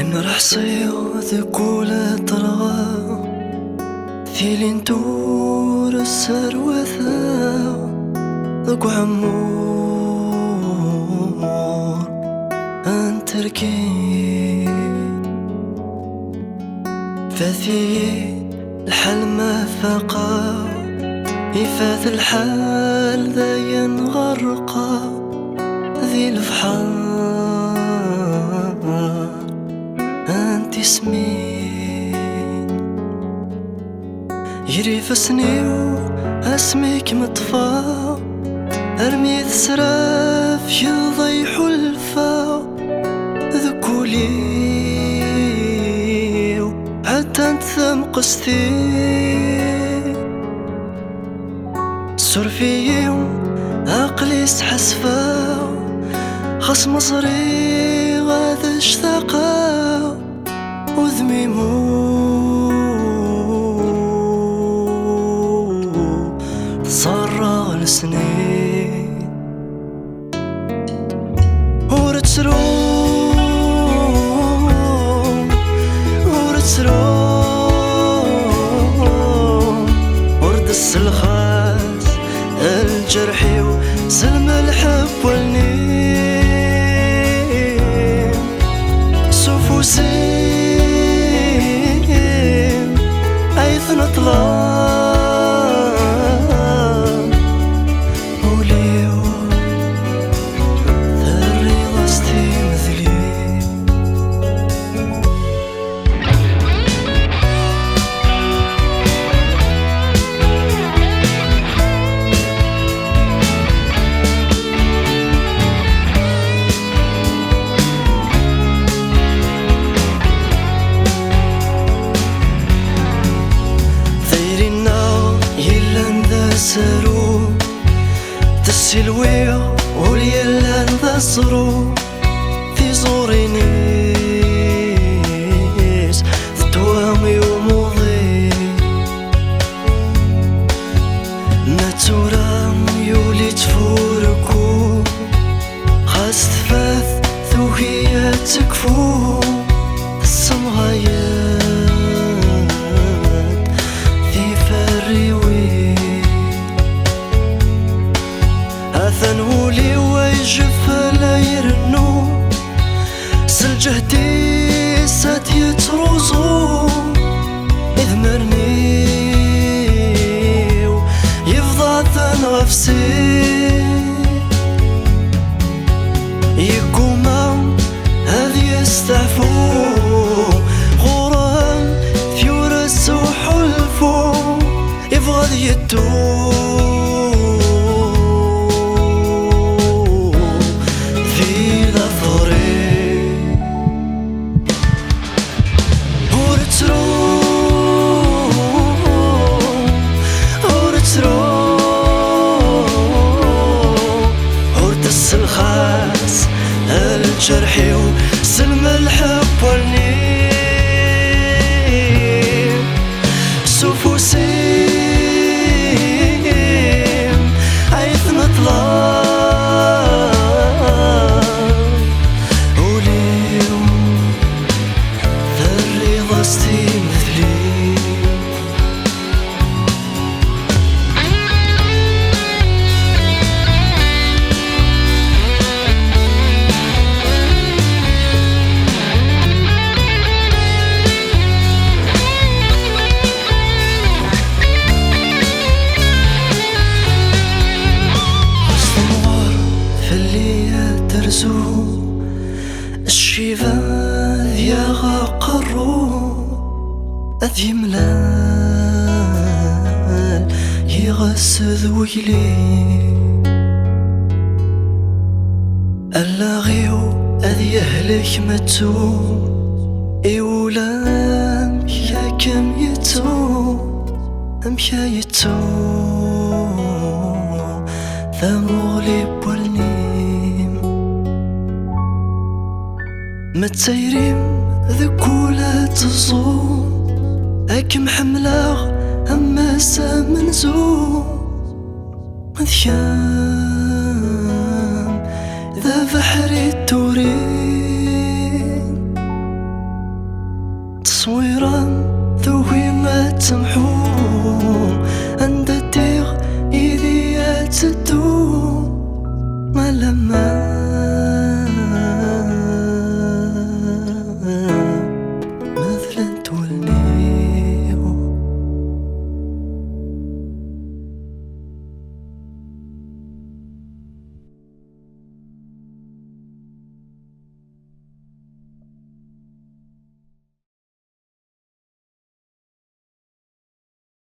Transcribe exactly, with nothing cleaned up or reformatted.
Imreḥṣi deg ula terɣa, tilint ur sserwateɣ deg uɛemmur n terkit. Fat-iyi lḥal ma faqeɣ, ifat lḥal dayen ɣerqeɣ di lebḥer n tismin. Gar ifassen-iw asmi kem-ṭṭfeɣ, armi tesrafgeḍ ay ḥulfaɣ deg wul-iw, ɛeddant tamqestin. Suref-iyi, aql-i sḥasfeɣ, xas ma ẓriɣ ad ctaqeɣ, udem-iw tṣerreɣ lesnin. Ur ttru, ur ttru, ur d-sselxas lǧerḥ-iw s lmelḥ n wallen-im. S ufus-im ay tneṭleḍ ul-iw, terriḍ-as timedlin. Tayri-nneɣ yellan d asaru, tessilwiɣ ul yellan d aẓru, tiẓurin-is tettwa i umuḍi. Ma d tura yuli ttfurku, xas tfat tugi ad tekfu, tessemɣay-d tiferriwin. Atan wul-iw ay jeffel ay rennu, s lǧehd-is ad yettruẓu idmaren-iw, yebḍa-ten ɣef sin. Yegguma ad yesteɛfu ɣur-m, tyura s uḥulfu, yebɣa ad yeddu di later-im. Ur ttru, ur ttru, ur tesselxas lǧerḥ-iw s lmelḥ n wallen-im. S ufus-im ay tneṭleḍ ul-iw, terriḍ-as timedlin. Ɣas temɣer fell-i ad terzu, cciba ad yaɣ aqerru, ad yemlal yiɣes d wegli. Allaɣ-iw ad yehlek mettu, i ulamek ad kem-yettu, amek ay yettu tamuɣli n wallen-im. Ma d tayri-m deg wul ad teẓẓu, ad kem-ḥemmleɣ am ass amenzu, d kemm